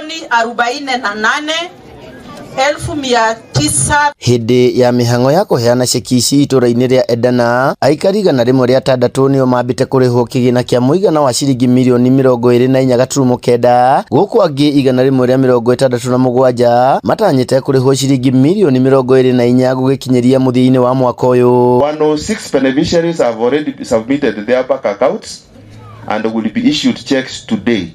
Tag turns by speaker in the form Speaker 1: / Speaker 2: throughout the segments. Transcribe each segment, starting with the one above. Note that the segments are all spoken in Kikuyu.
Speaker 1: 48,900.
Speaker 2: Hĩndĩ ya mĩhang'o ya kũheana ceki ici itũra-inĩ rĩa Edana, aikari 106 nĩo mambĩte kũrĩhwo kĩgĩna kĩa mũigana wa ciringi mirioni 24.9, gũkũ angĩ 167 matanyĩte kũrĩhwo ciringi mirioni 24 gũgĩkinyĩria mũthia-inĩ wa mwaka ũyũ.
Speaker 3: 106 beneficiaries have already submitted their bank accounts and will be issued checks today.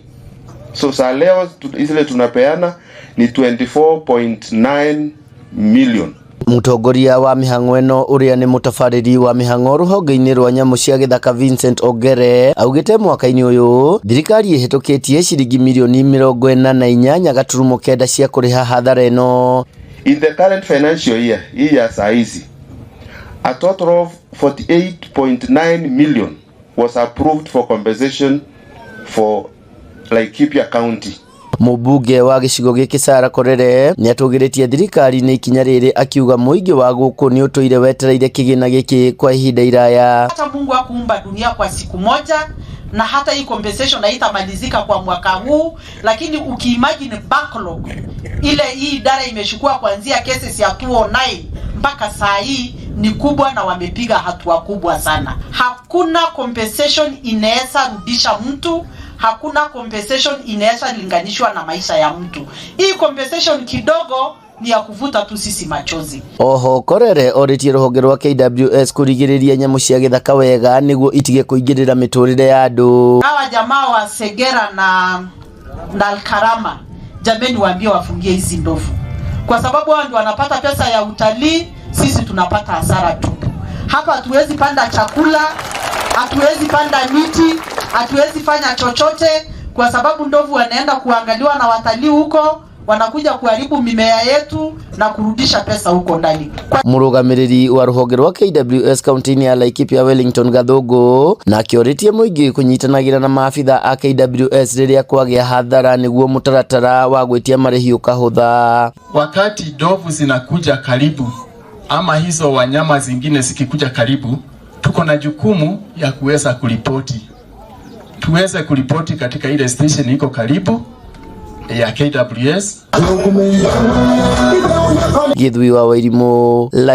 Speaker 3: So saa leo zile tunapeana ni 24.9 million.
Speaker 2: Mũtongoria wa mĩhang'o ĩno, ũrĩa nĩ mũtabarĩri wa mĩhang'o rũhonge-inĩ rwa nyamũ cia gĩthaka, Vincent Ongere, augĩte mwaka-inĩ ũyũ thirikari ĩhĩtũkĩtie ciringi mirioni 48.9 cia kũrĩha hathara ĩno.
Speaker 3: In the current financial year, hii ya saa hizi, a total of 48.9 million was approved for compensation for Laikipia County.
Speaker 2: Mũmbunge wa gĩcigo gĩkĩ Sarah Korere nĩatũgĩrĩtie thirikari nĩ ikinya rĩrĩ, akiuga mũingĩ wa gũkũ nĩ ũtũire wetereire kĩgĩna gĩkĩ kwa ihinda iraya.
Speaker 1: Hata Mungu hakuumba dunia kwa siku moja, na hata hii compensation haitamalizika kwa mwaka huu, lakini ukiimagine backlog ile hii idara imechukua kuanzia cases ya 2009 mpaka saa hii ni kubwa, na wamepiga hatua kubwa sana. Hakuna compensation inaweza rudisha mtu, hakuna compensation inaweza linganishwa na maisha ya mtu. Hii compensation kidogo ni ya kuvuta tu sisi machozi.
Speaker 2: Oho Korere orĩtie rũhonge rwa KWS kũrigĩrĩria nyamũ cia gĩthaka wega nĩguo itige kũingĩrĩra mĩtũrĩre ya andũ.
Speaker 1: Hawa jamaa wa Segera na Alkarama, jameni, waambie wafungie hizi ndovu, kwa sababu hao ndio wanapata pesa ya utalii, sisi tunapata hasara tupu. Hapa hatuwezi panda chakula, hatuwezi panda miti, hatuwezi fanya chochote, kwa sababu ndovu wanaenda kuangaliwa na watalii huko, wanakuja kuharibu mimea yetu na kurudisha pesa huko ndani. Kwa
Speaker 2: Mũrũgamĩrĩri wa rũhonge rwa KWS kaunti-inĩ ya Laikipia, Wellington Gathũngũ, nake orĩtie mũingĩ kũnyitanagĩra na maabitha a KWS rĩrĩa kwagĩa hathara nĩguo mũtaratara wa gwĩtia marĩhi ũkahũtha.
Speaker 4: Wakati ndovu zinakuja karibu ama hizo wanyama zingine zikikuja karibu, tuko na jukumu ya kuweza kuripoti, tuweze kuripoti katika ile station iko karibu ya KWS.
Speaker 2: Gĩthui wa Wairimũ, like.